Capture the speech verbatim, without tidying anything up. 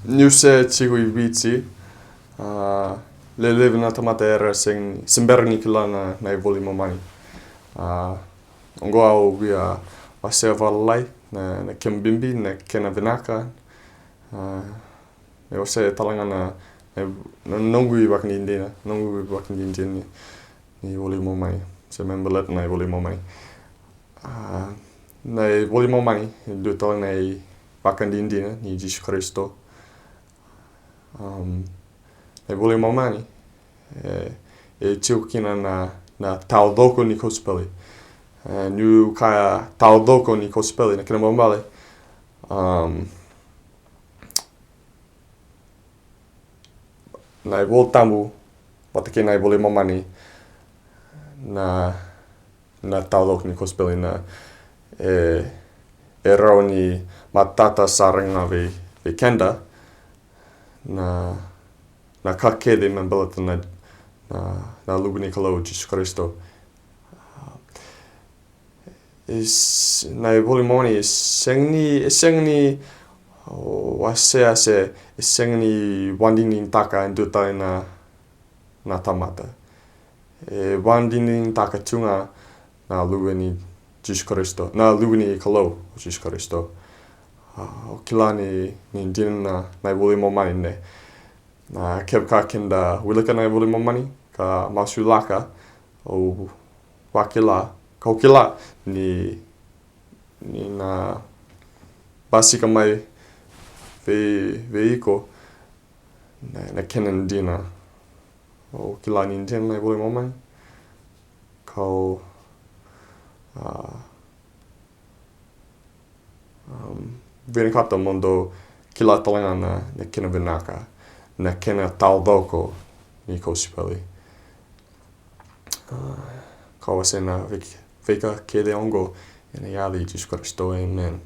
Niu se tiko i Viti, a, lelevu na tamata era se, se bera ni kila na, na iVola i Momani. A, oqo au via wasea vakalailai na, na kena bibi, na kena vinaka. A, e wasea tale ga na, na, na noqu ivakadinadina, noqu ivakadinadina ni, ni iVola i Momani, se me baleta na iVola i Momani. A, na iVola i Momani e dua tale na ivakadinadina ni Jisu Karisito. Um, na iVola i Momani e, e tiko kina na, na taucoko ni kosipeli. E, niu kaya taucoko ni kosipeli, na kena ibalebale, um, na iVola Tabu vata kei na iVola i Momani na, na taucoko ni kosipeli, na, e, e rawa ni matata sara ga vei, vei keda na, na ka kece me baleta na, na, na Luve ni Kalou o Jisu Karisito. E s-, na iVola i Momani e sega ni, e sega ni wasea se e sega ni vakadinadinataka e dua tale na, na tamata. E vakadinadinataka tu ga na Luve ni Jisu Karisito, na Luve ni Kalou o Jisu Karisito. A, au kila ni, ni dina na, na iVola i Momani, ne. Na, kevaka keda wilika na iVola i Momani ka masulaka, au vakila, kau kila ni, ni na basika mai vei, vei iko na, na kena dina. Au kila ni dina na iVola i Momani. Kau, a, um, vinakata mo dou kila tale ga na, na kena vinaka, na kena taucoko ni kosipeli. A, kau wasea na veika, veika kece oqo ena yaca i Jisu Karisito, amen.